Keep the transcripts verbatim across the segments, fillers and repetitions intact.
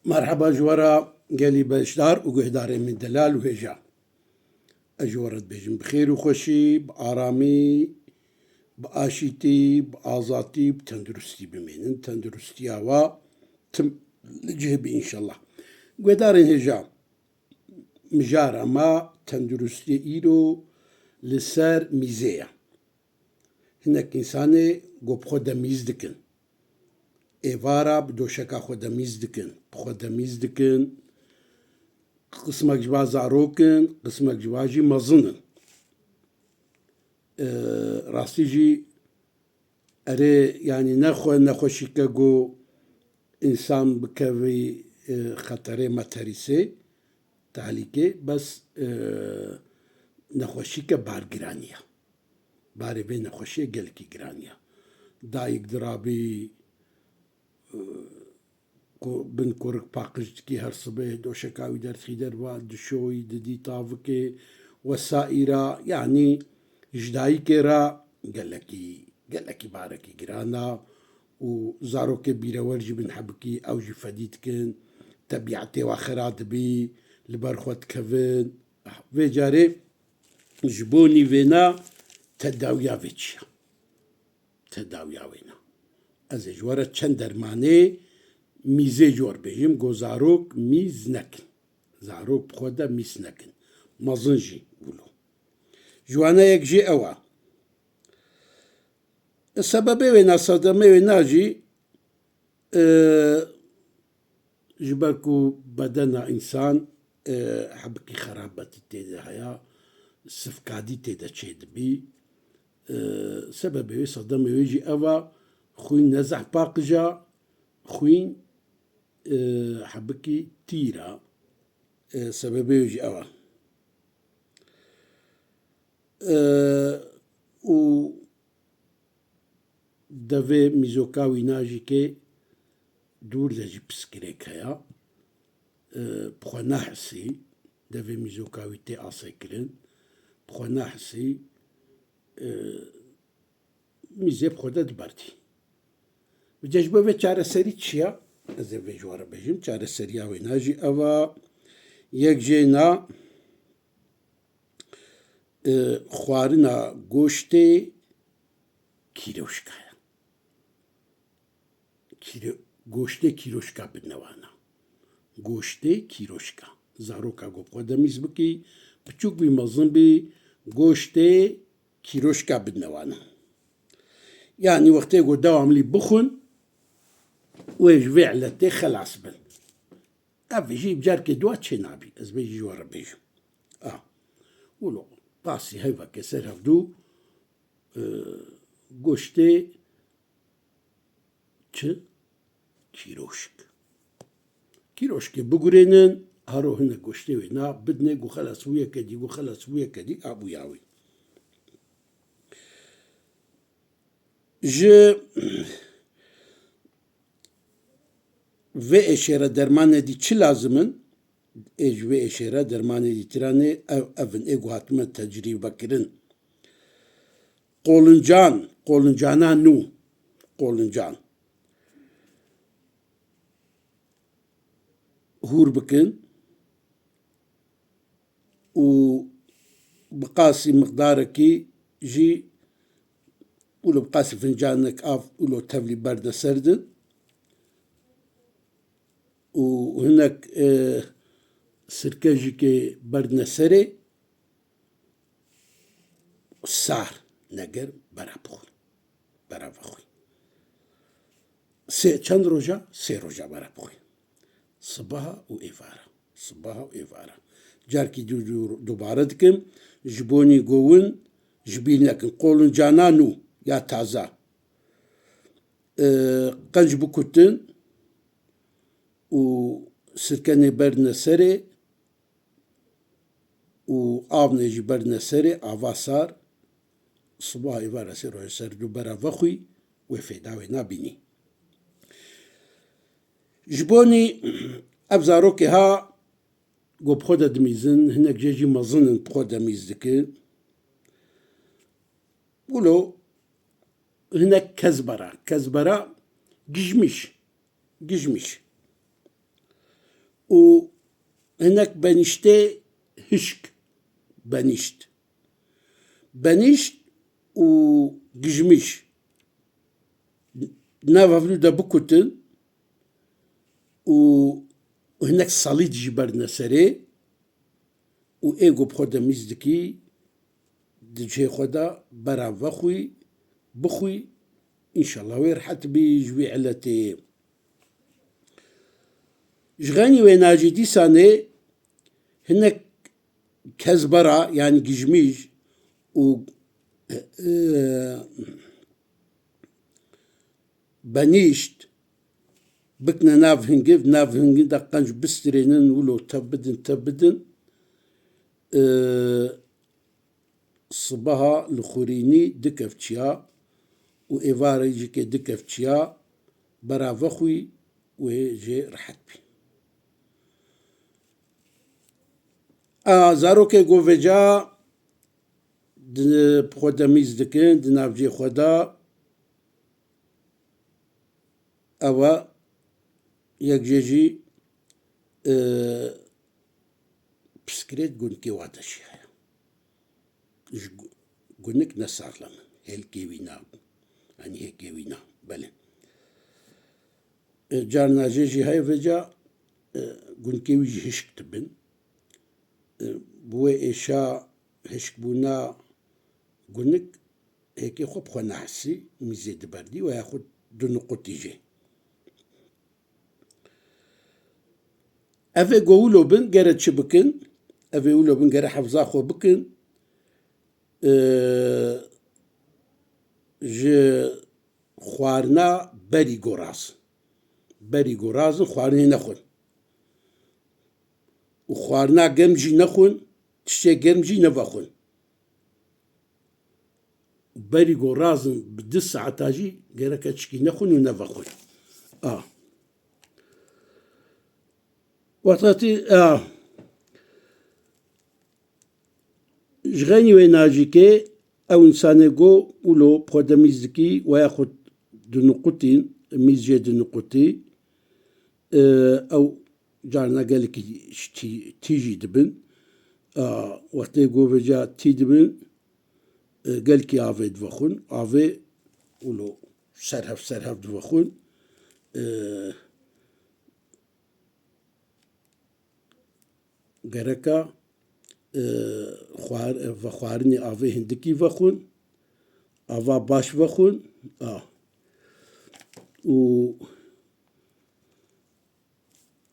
Merheba ji we re gelî beşdar û guhdarên min delal û hêja. Ez ji we re dibêjim bi xêr û xweşî, bi aramî, bi aşîtî, bi azatî, bi tenduristî bimînin. Tenduristiya we tim li cih bî înşellah. Guhdarên hêja, mijara me tenduristiyê îro li ser mîzê ye. Hinek însanê ku bi xwe de mîz dikin. Êvara bi doşeka xwe de mîz dikin. Bi xwe de mîz dikin. Qismek ji va zarok in, qismek ji va jî mezin in. Ee, rastî jî erê, yanî nexwe, nexweşîke ku însan bikevî, e, xeterê meterîsê, tehlîkê, bes, e, nexweşîke bargiranî ye. Barê vê nexweşiyê gelekî giran e. Dayik dirabî, e, ku-, bin kurik paqij dikî her sibê, doşeka wî derdixî derva, dişoyî, didî tavikê, wesaîra, yanî ji dayikê re gelekî, gelekî barekî giran e û zarokê bîrewer jî bin hebikî, ew jî fedî dikin, tebîetê we xera dibî, li ber xwe dikevin. Vê carê ji bo nîvêna tedawiya vê çi ye? Tedawiya wêna. Ez ê ji we re çend dermanê mîzê ji we re bêjim, go zarok mîz nekin. Zarok bi xwe de mîz nekin. Mezin jî wilo. Ji wana yek jê ew e. Sebebê wêna, sedemê wêna jî, e, ji ber ku bedena însan, e, hebikî xerabetî tê de heye, sifkadî tê de çêdibî. E, sebebê wê, sedemê wê jî ev e, xwîn ne zehf paqij e, xwîn, e, hebikî tîr e. E, sebebê wê jî ev e. E, û devê mîzoka wîna jî kê dûr de jî piskirêk heye. E, bi xwe nehisî, devê mîzoka wî tê asêkirin. Bi xwe nehisî, e, mîzê bi xwe de diberdî. Vêca ji bo vê çareserî çi ye? Ez ê vê ji we re bêjim. Çareseriya wêna jî ev e. Yek jê na, e, xwarina goştê kîroşka ye. Kîro-, goştê kîroşka bidine wana. Goştê kîroşka. Zaroka ku bi xwe de mîz bikî, biçûk bî, mezin bî, goştê kîroşka bidine wana. Yanî wextê ku dewamlî bixwin, wê ji vê iletê xelas bin. Ev jî carkê dua çê nabî. Ez vê jî ji we re bêjim. A. Wilo qasî heyvekê ser hevdû, e, goştê çi? Kîroşk. Kîroşkê bigurênin, haro hinek goştê wê na bidinê, ku xelas wiyeke dî, ku xelas wiyeke dî, a bûya wê. Ji vê êşê re dermanê dî çi lazim in? Ê ji vê êşê re dermanê dî tiranê ev, ev in, ê ku hatime tecrîbe kirin. Qolincan, qolincana nû, qolincan. Hûr bikin û bi qasî miqdarekî jî, wilo bi qasî fincanek av wilo tevlî berdine ser din û hinek, e, sirke jî kê berdine serê. Sar neger bera bixwî. Bera vexwî. Sê, çend roja? Sê roja bera bixwî. Sibaha û êvara. Sibaha û êvara. Carkî dû, dû, dubare dikim. Ji bonî govin ji bîr nekin. Qolincana nû ya taza. E, qenc bikutin û sirkenê berdine serê. Û avnê jî berdine serê, ava sar, sibaha êvara sê roja ser dû bera vexwî, wê fêda wê nabînî. Ji bonî ev zarokê ha, ku bi xwe de dimîzin, hinek jê jî mezin in bi xwe de mîz dikin. Wilo hinek kezbera, kezbera gijmîş, gijmîş. û hinek benîştê hişk, benîşt. Benîşt û gijmîş nav hevdû de bikutin û hinek salît jî berdine serê û ê ku bi xwe de mîz dikî, di cihê xwe de bera vexwî, bixwî, înşallah wê rehet bî ji wî iletê. Ji xeynî wêna jî dîsanê hinek kezbera, yanî gijmîj û, e, benîşt bikine nav hingiv, nav hingiv de qenc bistirênin, wilo tev bidin, tev bidin. E, sibeha li xurînî du kevçiya û êvarê jî kê du kevçiya bera vexwî wê jê rehet bî. A, zarokê ku vêca di xwe de mîz dikin, di navcê xwe de, ew e yek jê jî, e, piskirêt gunkê wa de jî heye. Ji gu-, gunik ne saxlem in. Hêlkê wî na, yanî hêkê wî na, belê. E, carna jê jî heye vêca, e, gunkê wî jî hişk dibin. E, bi wê êşa hişkbûna gunik hêkê xwe bi xwe nehesî, mîzê diberdî û ya xwe diniqutî jê. Ev ê ku wilo bin, gere çi bikin? Ev ê wilo bin, gere hefza xwe bikin. Ee, ji xwarina berî goraz. Berî gorazin xwarinê nexwin. Û xwarina germ jî nexwin, tiştê germ jî nevexwin. Berî ku razin bi du saeta jî gereke çikî nexwin û nevexwin. A. Wexta tî, a. Ji xeynî wê najîkê ew însanê ku wilo bi xwe de mîz dikî, weya xwe diniqutîn, mîz jê diniqutî, e, ew carna gelekî tî-, tî jî dibin. A, wextê ku vêca tî dibin, e, gelkî avê divexwin. Avê wilo serhev serhev divexwin. E, gereka, e, xwar-, e, vexwarinê avê hindikî vexwin. Ava baş vexwin. A. Û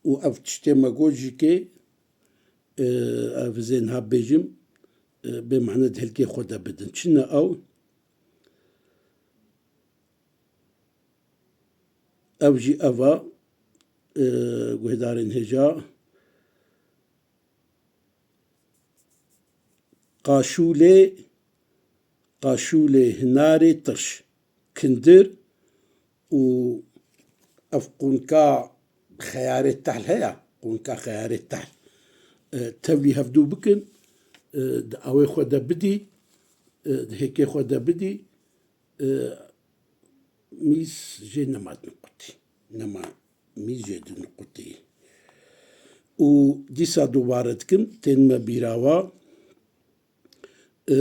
û ev tiştê me got jî kê, e, ev zê niha bêjim, e, bê mane di hilkê xwe de bidin. Çi ne ew? Ev jî ev a, e, guhdarên hêja. Qaşûlê, qaşûlê hinarê tirş, kindir û ev qûnka xeyarê tehl heye, qûnka xeyarê tehl. E, tevlî hevdû bikin, e, di awê xwe de bidî, e, di hêkê xwe de bidî, e, mîz jê nema diniqutî. Nema mîz jê diniqutî. Û dîsa dubare dikim, tên me bîra wa, e,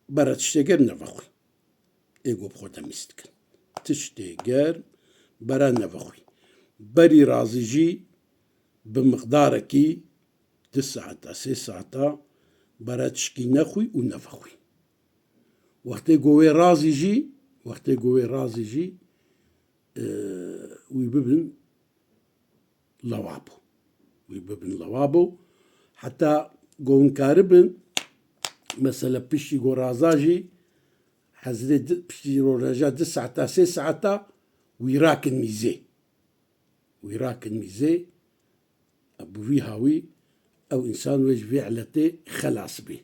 bera tiştê germ nevexwî. Ê ku bi xwe de mîz dikin. Tiştê germ bera nevexwî. Berî razî jî bi miqdarekî du saeta, sê saeta bera tişkî nexwî û nevexwî. Wextê ku wê razî jî, wextê ku wê razî jî, e, wî bibin lewabo. Wî bibin lewabo. Heta ku hûn karibin, mesela piştî ku raza jî, hezirê di-, piştî roja du saeta, sê saeta wî rakin mîzê. Wî rakin mîzê, bi vî hawî ew însan wê ji vê iletê xelas bî.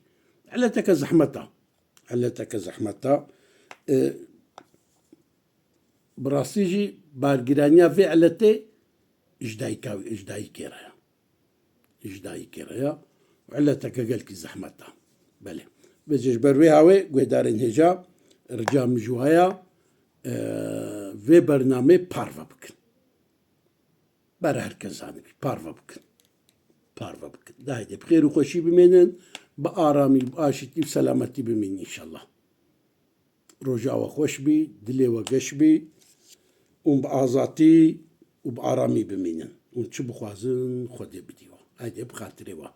Ileteke zehmet a. Ileteke zehmet a. E, bi rastî jî bargiraniya vê iletê ji dayika wî, ji dayikê re ye. Ji dayikê re ye. Ileteke gelkî zehmet a. Belê. Vêce ji ber wê hawê guhdarên hêja, rica min ji wa ya, e, vê bernamê parve bikin. Ber her kes zanibî. Parve bikin. Parve bikin. De haydi bi xêr û xweşî bimênin. Bi aramî, bi aşîtî û selametî bimînin înşallah. Roja we xweş bî, dilê we geş bî. Hûn bi azatî û bi aramî bimînin. Hûn çi bixwazin, Xwedê bidî we. Haydi bi xatirê we.